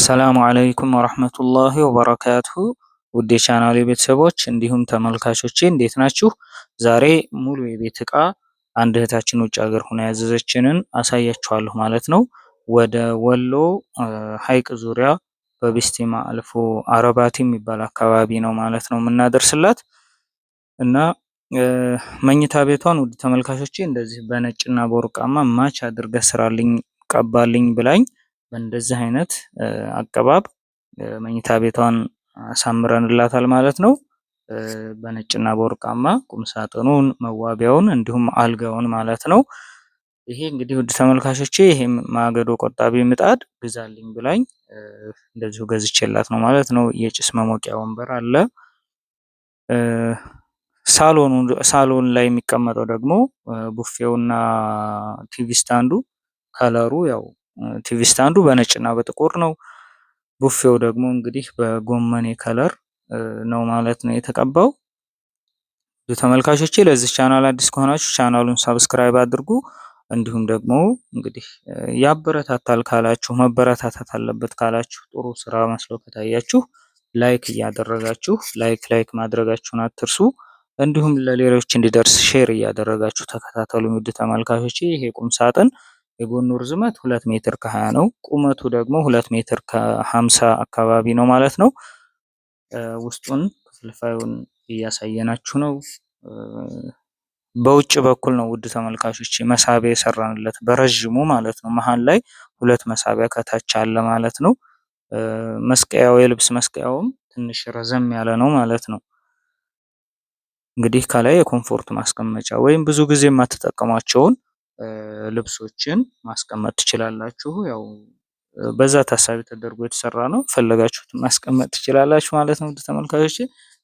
السلام عليكم ورحمة الله وبركاته። ውድ የቻናሌ ቤተሰቦች እንዲሁም ተመልካቾቼ እንዴት ናችሁ? ዛሬ ሙሉ የቤት እቃ አንድ እህታችን ውጭ ሀገር ሆና ያዘዘችንን አሳያችኋለሁ ማለት ነው። ወደ ወሎ ሀይቅ ዙሪያ በቢስቲማ አልፎ አረባቲ የሚባል አካባቢ ነው ማለት ነው የምናደርስላት። እና መኝታ ቤቷን ውድ ተመልካቾቼ እንደዚህ በነጭና በወርቃማ match አድርገህ ስራልኝ ቀባልኝ ብላኝ በእንደዚህ አይነት አቀባብ መኝታ ቤቷን አሳምረንላታል ማለት ነው። በነጭና በወርቃማ ቁም ሳጥኑን፣ መዋቢያውን እንዲሁም አልጋውን ማለት ነው። ይሄ እንግዲህ ውድ ተመልካቾቼ ይሄ ማገዶ ቆጣቢ ምጣድ ግዛልኝ ብላኝ እንደዚሁ ገዝቼላት ነው ማለት ነው። የጭስ መሞቂያ ወንበር አለ። ሳሎን ላይ የሚቀመጠው ደግሞ ቡፌውና TV stand ኡ color ኡ ያው TV stand ኡ በነጭና በጥቁር ነው። ቡፌው ደግሞ እንግዲህ በጎመኔ color ነው ማለት ነው የተቀባው። ተመልካቾቼ ለዚህ ቻናል አዲስ ከሆናችሁ ቻናሉን subscribe አድርጉ። እንዲሁም ደግሞ እንግዲህ ያበረታታል ካላችሁ፣ መበረታታት አለበት ካላችሁ፣ ጥሩ ስራ መስሎ ከታያችሁ like እያደረጋችሁ like like ማድረጋችሁን አትርሱ። እንዲሁም ለሌሎች እንዲደርስ share እያደረጋችሁ ተከታተሉ። ውድ ተመልካቾቼ ይሄ ቁም ሳጥን የጎኑ ርዝመት 2 ሜትር ከ20 ነው። ቁመቱ ደግሞ 2 ሜትር ከ50 አካባቢ ነው ማለት ነው። ውስጡን ክፍልፋዩን እያሳየናችሁ ነው። በውጭ በኩል ነው ውድ ተመልካቾች መሳቢያ የሰራንለት በረዥሙ ማለት ነው። መሀል ላይ ሁለት መሳቢያ ከታች አለ ማለት ነው። መስቀያው የልብስ መስቀያውም ትንሽ ረዘም ያለ ነው ማለት ነው። እንግዲህ ከላይ የ comfort ማስቀመጫ ወይም ብዙ ጊዜ የማትጠቀሟቸውን ልብሶችን ማስቀመጥ ትችላላችሁ። ያው በዛ ታሳቢ ተደርጎ የተሰራ ነው። ፈለጋችሁት ማስቀመጥ ትችላላችሁ ማለት ነው። ተመልካቾች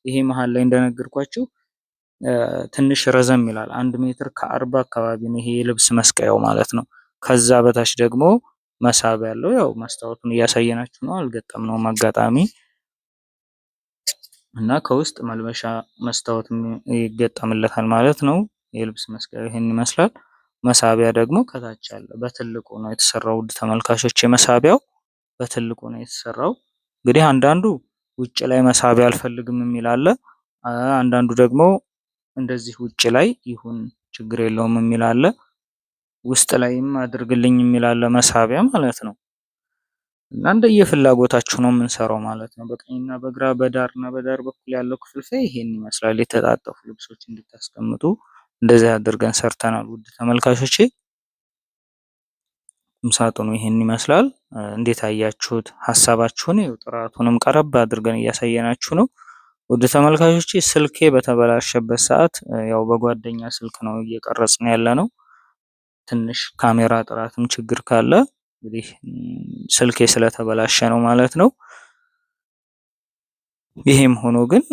ይሄ መሀል ላይ እንደነገርኳችሁ ትንሽ ረዘም ይላል። 1 ሜትር ከ40 አካባቢ ነው ይሄ የልብስ መስቀያው ማለት ነው። ከዛ በታች ደግሞ መሳቢያ ያለው ያው መስታወቱን እያሳየናችሁ ነው። አልገጠምነውም አጋጣሚ እና ከውስጥ መልበሻ መስታወት ይገጠምለታል ማለት ነው። የልብስ መስቀያው ይሄን ይመስላል። መሳቢያ ደግሞ ከታች አለ። በትልቁ ነው የተሰራው። ውድ ተመልካቾች መሳቢያው በትልቁ ነው የተሰራው። እንግዲህ አንዳንዱ ውጭ ላይ መሳቢያ አልፈልግም የሚል አለ። አንዳንዱ ደግሞ እንደዚህ ውጭ ላይ ይሁን ችግር የለውም የሚል አለ። ውስጥ ላይም አድርግልኝ የሚል አለ፣ መሳቢያ ማለት ነው። እና እንደየፍላጎታችሁ ነው የምንሰራው ማለት ነው። በቀኝና በግራ በዳርና በዳር በኩል ያለው ክፍልፋይ ይሄን ይመስላል። የተጣጠፉ ልብሶች እንድታስቀምጡ እንደዚህ አድርገን ሰርተናል። ውድ ተመልካቾቼ ቁም ሳጥኑ ይሄን ይመስላል። እንዴት አያችሁት? ሀሳባችሁን ይኸው ጥራቱንም ቀረብ አድርገን እያሳየናችሁ ነው። ውድ ተመልካቾቼ ስልኬ በተበላሸበት ሰዓት ያው በጓደኛ ስልክ ነው እየቀረጽን ያለ ነው። ትንሽ ካሜራ ጥራትም ችግር ካለ እንግዲህ ስልኬ ስለተበላሸ ነው ማለት ነው። ይሄም ሆኖ ግን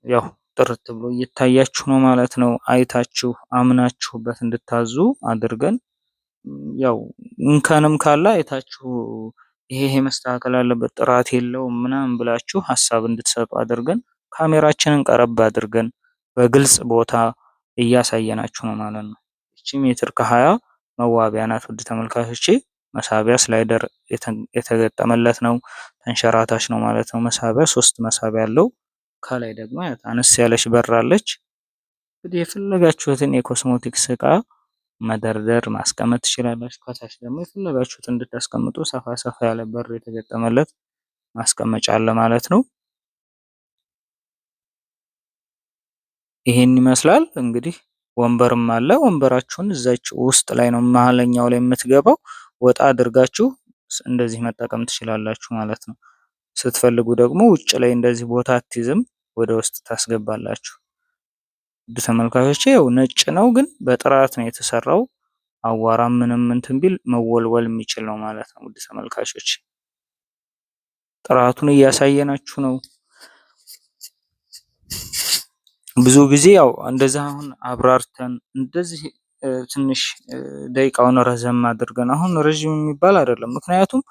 ያው ጥርት ብሎ እየታያችሁ ነው ማለት ነው። አይታችሁ አምናችሁበት እንድታዙ አድርገን ያው እንከንም ካለ አይታችሁ ይሄ ይሄ መስተካከል አለበት ጥራት የለውም ምናምን ብላችሁ ሀሳብ እንድትሰጡ አድርገን ካሜራችንን ቀረብ አድርገን በግልጽ ቦታ እያሳየናችሁ ነው ማለት ነው። እቺ ሜትር ከ20 መዋቢያ ናት ውድ ተመልካቾቼ። መሳቢያ slider የተገጠመለት ነው። ተንሸራታች ነው ማለት ነው። መሳቢያ ሶስት መሳቢያ አለው። ከላይ ደግሞ አነስ ያለች በር አለች። እንግዲህ የፈለጋችሁትን የኮስሞቲክስ እቃ መደርደር ማስቀመጥ ትችላላችሁ። ከታች ደግሞ የፈለጋችሁትን እንድታስቀምጡ ሰፋ ሰፋ ያለ በር የተገጠመለት ማስቀመጫ አለ ማለት ነው። ይሄን ይመስላል እንግዲህ ወንበርም አለ። ወንበራችሁን እዛች ውስጥ ላይ ነው መሀለኛው ላይ የምትገባው። ወጣ አድርጋችሁ እንደዚህ መጠቀም ትችላላችሁ ማለት ነው። ስትፈልጉ ደግሞ ውጭ ላይ እንደዚህ ቦታ አትይዝም፣ ወደ ውስጥ ታስገባላችሁ። ውድ ተመልካቾቼ ያው ነጭ ነው፣ ግን በጥራት ነው የተሰራው። አዋራ ምንም እንትን ቢል መወልወል የሚችል ነው ማለት ነው። ውድ ተመልካቾች ጥራቱን እያሳየናችሁ ነው። ብዙ ጊዜ ያው እንደዚህ አሁን አብራርተን እንደዚህ ትንሽ ደቂቃውን ረዘም አድርገን አሁን ረዥም የሚባል አይደለም። ምክንያቱም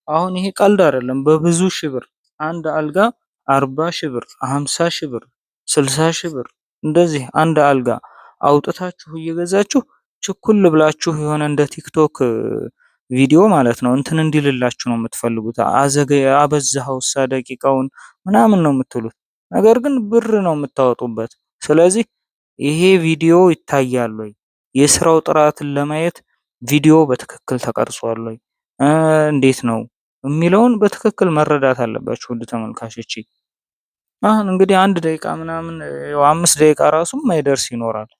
አሁን ይሄ ቀልድ አይደለም። በብዙ ሺህ ብር አንድ አልጋ 40 ሺህ ብር፣ 50 ሺህ ብር፣ 60 ሺህ ብር እንደዚህ አንድ አልጋ አውጥታችሁ እየገዛችሁ ችኩል ብላችሁ የሆነ እንደ ቲክቶክ ቪዲዮ ማለት ነው እንትን እንዲልላችሁ ነው የምትፈልጉት። አዘገ አበዛኸው እሳ ደቂቃውን ምናምን ነው የምትሉት። ነገር ግን ብር ነው የምታወጡበት። ስለዚህ ይሄ ቪዲዮ ይታያል ወይ፣ የስራው ጥራትን ለማየት ቪዲዮ በትክክል ተቀርጿል ወይ፣ እንዴት ነው የሚለውን በትክክል መረዳት አለባችሁ ውድ ተመልካቾቼ። አሁን እንግዲህ አንድ ደቂቃ ምናምን ያው 5 ደቂቃ ራሱ የማይደርስ ይኖራል።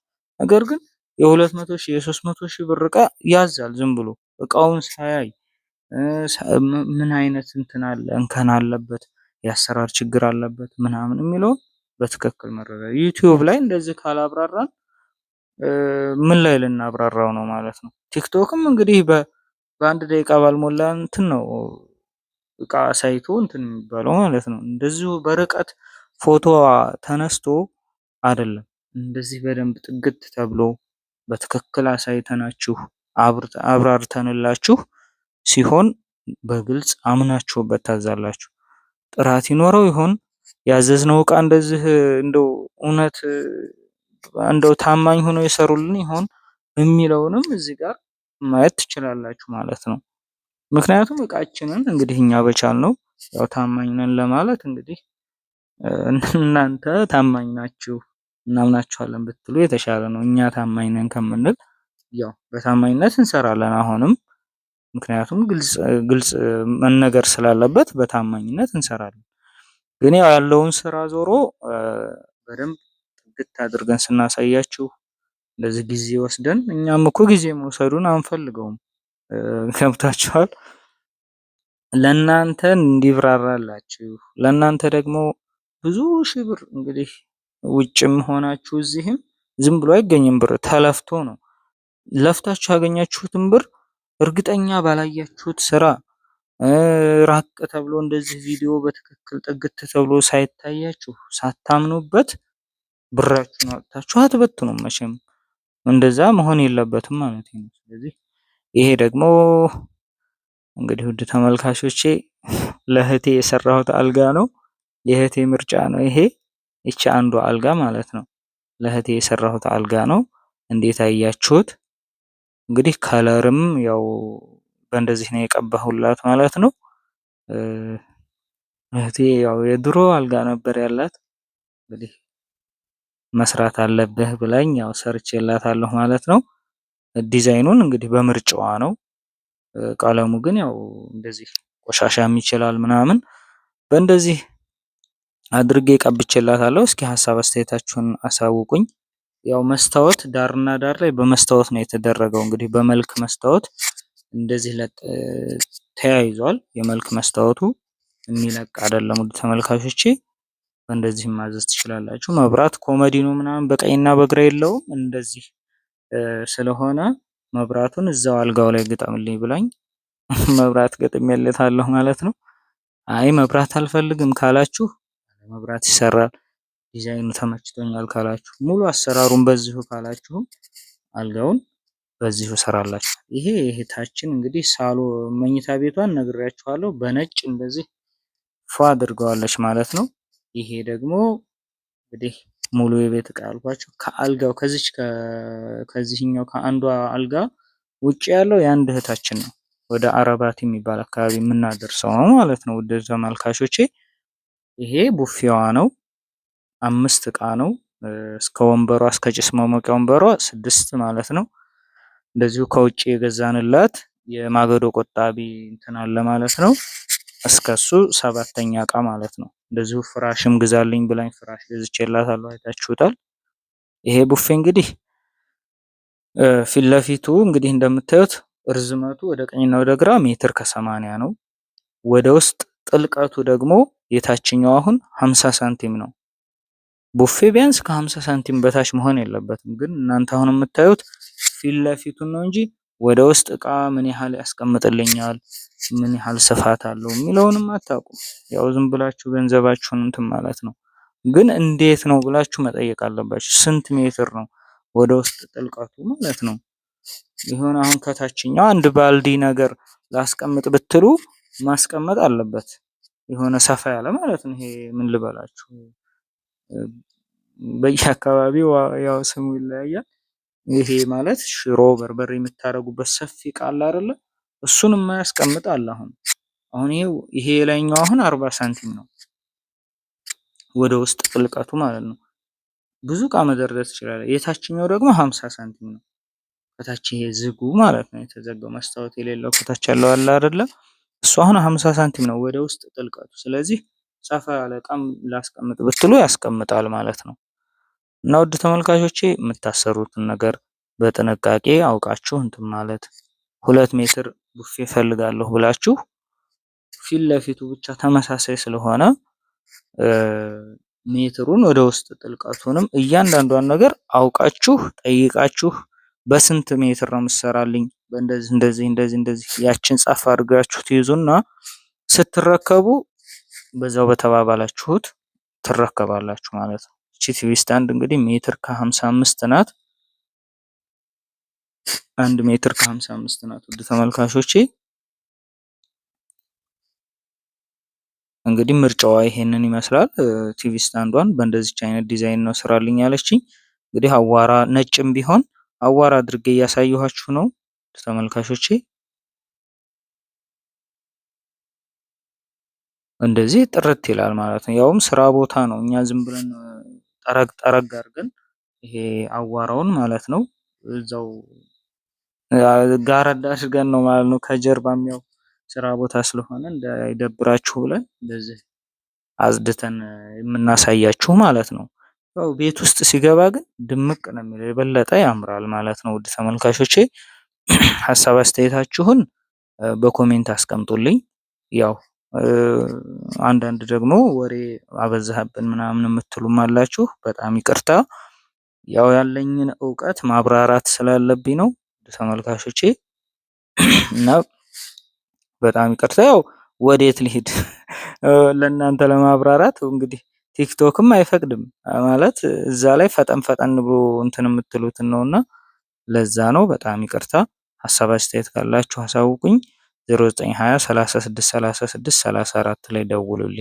ነገር ግን የ200,000 የ300,000 ብር እቃ ያዛል ዝም ብሎ እቃውን ሳያይ ምን አይነት እንትን አለ እንከን አለበት የአሰራር ችግር አለበት ምናምን የሚለውን በትክክል መረዳት። ዩቲዩብ ላይ እንደዚህ ካላብራራን ምን ላይ ልናብራራው ነው ማለት ነው። ቲክቶክም እንግዲህ በአንድ ደቂቃ ባልሞላ እንትን ነው እቃ አሳይቶ እንትን የሚባለው ማለት ነው። እንደዚሁ በርቀት ፎቶ ተነስቶ አይደለም። እንደዚህ በደንብ ጥግት ተብሎ በትክክል አሳይተናችሁ አብራርተንላችሁ ሲሆን በግልጽ አምናችሁበት ታዛላችሁ። ጥራት ይኖረው ይሆን ያዘዝነው እቃ እንደዚህ እንደው እውነት እንደው ታማኝ ሆነው የሰሩልን ይሆን የሚለውንም እዚህ ጋር ማየት ትችላላችሁ ማለት ነው። ምክንያቱም እቃችንን እንግዲህ እኛ በቻልነው ያው ታማኝ ነን ለማለት እንግዲህ እናንተ ታማኝ ናችሁ እናምናችኋለን ብትሉ የተሻለ ነው። እኛ ታማኝ ነን ከምንል ያው በታማኝነት እንሰራለን አሁንም፣ ምክንያቱም ግልጽ ግልጽ መነገር ስላለበት በታማኝነት እንሰራለን። ግን ያው ያለውን ስራ ዞሮ በደንብ ጥግት አድርገን ስናሳያችሁ እንደዚህ ጊዜ ወስደን እኛም እኮ ጊዜ መውሰዱን አንፈልገውም። ገብታችኋል? ለእናንተ እንዲብራራላችሁ ለእናንተ ደግሞ ብዙ ሺህ ብር እንግዲህ ውጭም ሆናችሁ እዚህም ዝም ብሎ አይገኝም ብር ተለፍቶ ነው። ለፍታችሁ ያገኛችሁትን ብር እርግጠኛ ባላያችሁት ስራ ራቅ ተብሎ እንደዚህ ቪዲዮ በትክክል ጥግት ተብሎ ሳይታያችሁ ሳታምኑበት ብራችሁን አውጥታችሁ አትበትኑም። መቼም እንደዛ መሆን የለበትም ማለት ነው። ስለዚህ ይሄ ደግሞ እንግዲህ ውድ ተመልካቾቼ ለእህቴ የሰራሁት አልጋ ነው። የእህቴ ምርጫ ነው ይሄ። ይቺ አንዷ አልጋ ማለት ነው። ለእህቴ የሰራሁት አልጋ ነው። እንዴት አያችሁት? እንግዲህ color ም ያው በእንደዚህ ነው የቀባሁላት ማለት ነው። እህቴ ያው የድሮ አልጋ ነበር ያላት። እንግዲህ መስራት አለብህ ብላኝ ያው ሰርቼላታለሁ ማለት ነው። ዲዛይኑን እንግዲህ በምርጫዋ ነው። ቀለሙ ግን ያው እንደዚህ ቆሻሻም ይችላል ምናምን በእንደዚህ አድርጌ ቀብቼላታለሁ። እስኪ ሀሳብ አስተያየታችሁን አሳውቁኝ። ያው መስታወት ዳርና ዳር ላይ በመስታወት ነው የተደረገው። እንግዲህ በመልክ መስታወት እንደዚህ ተያይዟል። የመልክ መስታወቱ የሚለቅ አይደለም። ውድ ተመልካቾቼ በእንደዚህ ማዘዝ ትችላላችሁ። መብራት ኮመዲኖ ምናምን በቀኝና በግራ የለውም። እንደዚህ ስለሆነ መብራቱን እዛው አልጋው ላይ ግጠምልኝ ብላኝ መብራት ገጥሜለታለሁ ማለት ነው። አይ መብራት አልፈልግም ካላችሁ መብራት ይሰራል። ዲዛይኑ ተመችቶኛል ካላችሁ ሙሉ አሰራሩን በዚሁ ካላችሁ አልጋውን በዚሁ ሰራላችሁ። ይሄ የእህታችን እንግዲህ ሳሎ መኝታ ቤቷን ነግሬያችኋለሁ። በነጭ እንደዚህ ፏ አድርገዋለች ማለት ነው። ይሄ ደግሞ እንግዲህ ሙሉ የቤት እቃ ያልኳቸው ከአልጋው ከዚች ከዚህኛው ከአንዷ አልጋ ውጭ ያለው የአንድ እህታችን ነው። ወደ አረባት የሚባል አካባቢ የምናደርሰው ነው ማለት ነው። ውድ ተመልካቾቼ ይሄ ቡፌዋ ነው። 5 እቃ ነው። እስከ ወንበሯ እስከ ጭስ ማሞቂያ ወንበሯ 6 ማለት ነው። እንደዚሁ ከውጭ የገዛንላት የማገዶ ቆጣቢ እንትን አለ ማለት ነው። እስከሱ 7ኛ እቃ ማለት ነው። እንደዚሁ ፍራሽም ግዛልኝ ብላኝ ፍራሽ ገዝቼላታለሁ። አይታችሁታል። ይሄ ቡፌ እንግዲህ ፊት ለፊቱ እንግዲህ እንደምታዩት እርዝመቱ ወደ ቀኝና ወደ ግራ ሜትር ከ80 ነው። ወደ ውስጥ ጥልቀቱ ደግሞ የታችኛው አሁን 50 ሳንቲም ነው። ቡፌ ቢያንስ ከ50 ሳንቲም በታች መሆን የለበትም። ግን እናንተ አሁን የምታዩት ፊት ለፊቱን ነው እንጂ ወደ ውስጥ እቃ ምን ያህል ያስቀምጥልኛል፣ ምን ያህል ስፋት አለው የሚለውንም አታውቁም። ያው ዝም ብላችሁ ገንዘባችሁን እንትን ማለት ነው። ግን እንዴት ነው ብላችሁ መጠየቅ አለባችሁ። ስንት ሜትር ነው ወደ ውስጥ ጥልቀቱ ማለት ነው። ይሁን አሁን ከታችኛው አንድ ባልዲ ነገር ላስቀምጥ ብትሉ ማስቀመጥ አለበት። የሆነ ሰፋ ያለ ማለት ነው። ይሄ ምን ልበላችሁ በየአካባቢው ያው ስሙ ይለያያል። ይሄ ማለት ሽሮ በርበሬ የምታደርጉበት ሰፊ እቃ አለ አይደለ? እሱን የማያስቀምጥ አለ። አሁን አሁን ይሄ የላይኛው አሁን 40 ሳንቲም ነው ወደ ውስጥ ጥልቀቱ ማለት ነው። ብዙ እቃ መደርደር ትችላለህ። የታችኛው ደግሞ 50 ሳንቲም ነው። ከታች ይሄ ዝጉ ማለት ነው የተዘጋው መስታወት የሌለው ከታች ያለው አለ አይደለ? እሱ አሁን 50 ሳንቲም ነው ወደ ውስጥ ጥልቀቱ። ስለዚህ ሰፋ ያለ እቃም ላስቀምጥ ብትሉ ያስቀምጣል ማለት ነው። እና ውድ ተመልካቾቼ የምታሰሩትን ነገር በጥንቃቄ አውቃችሁ እንትን ማለት 2 ሜትር ቡፌ እፈልጋለሁ ብላችሁ ፊት ለፊቱ ብቻ ተመሳሳይ ስለሆነ ሜትሩን ወደ ውስጥ ጥልቀቱንም እያንዳንዷን ነገር አውቃችሁ ጠይቃችሁ በስንት ሜትር ነው የምትሰራልኝ፣ በእንደዚህ እንደዚህ እንደዚህ እንደዚህ ያችን ጻፍ አድርጋችሁ ትይዙና ስትረከቡ በዛው በተባባላችሁት ትረከባላችሁ ማለት ነው። እቺ TV stand እንግዲህ ሜትር ከ55 ናት። 1 ሜትር ከ55 ናት። ውድ ተመልካቾቼ እንግዲህ ምርጫዋ ይሄንን ይመስላል። TV stand ዷን በእንደዚች አይነት ዲዛይን ነው ስራልኝ ያለችኝ። እንግዲህ አዋራ ነጭም ቢሆን አዋራ አድርጌ እያሳየኋችሁ ነው ተመልካቾቼ። እንደዚህ ጥርት ይላል ማለት ነው። ያውም ስራ ቦታ ነው። እኛ ዝም ብለን ጠረግ ጠረግ አድርገን ይሄ አዋራውን ማለት ነው እዛው ጋረድ አድርገን ነው ማለት ነው። ከጀርባም ያው ስራ ቦታ ስለሆነ እንዳይደብራችሁ ብለን እንደዚህ አጽድተን የምናሳያችሁ ማለት ነው። ያው ቤት ውስጥ ሲገባ ግን ድምቅ ነው የሚለው የበለጠ ያምራል ማለት ነው። ውድ ተመልካቾቼ ሀሳብ አስተያየታችሁን በ comment አስቀምጡልኝ። ያው አንዳንድ ደግሞ ወሬ አበዛህብን ምናምን የምትሉም አላችሁ። በጣም ይቅርታ። ያው ያለኝን እውቀት ማብራራት ስላለብኝ ነው ተመልካቾቼ እና በጣም ይቅርታ። ያው ወዴት ልሂድ ለእናንተ ለማብራራት እንግዲህ ቲክቶክም አይፈቅድም ማለት እዛ ላይ ፈጠን ፈጠን ብሎ እንትን የምትሉትን ነውና ለዛ ነው። በጣም ይቅርታ። ሀሳብ አስተያየት ካላችሁ አሳውቁኝ። 0920 36 36 34 ላይ ደውሉልኝ።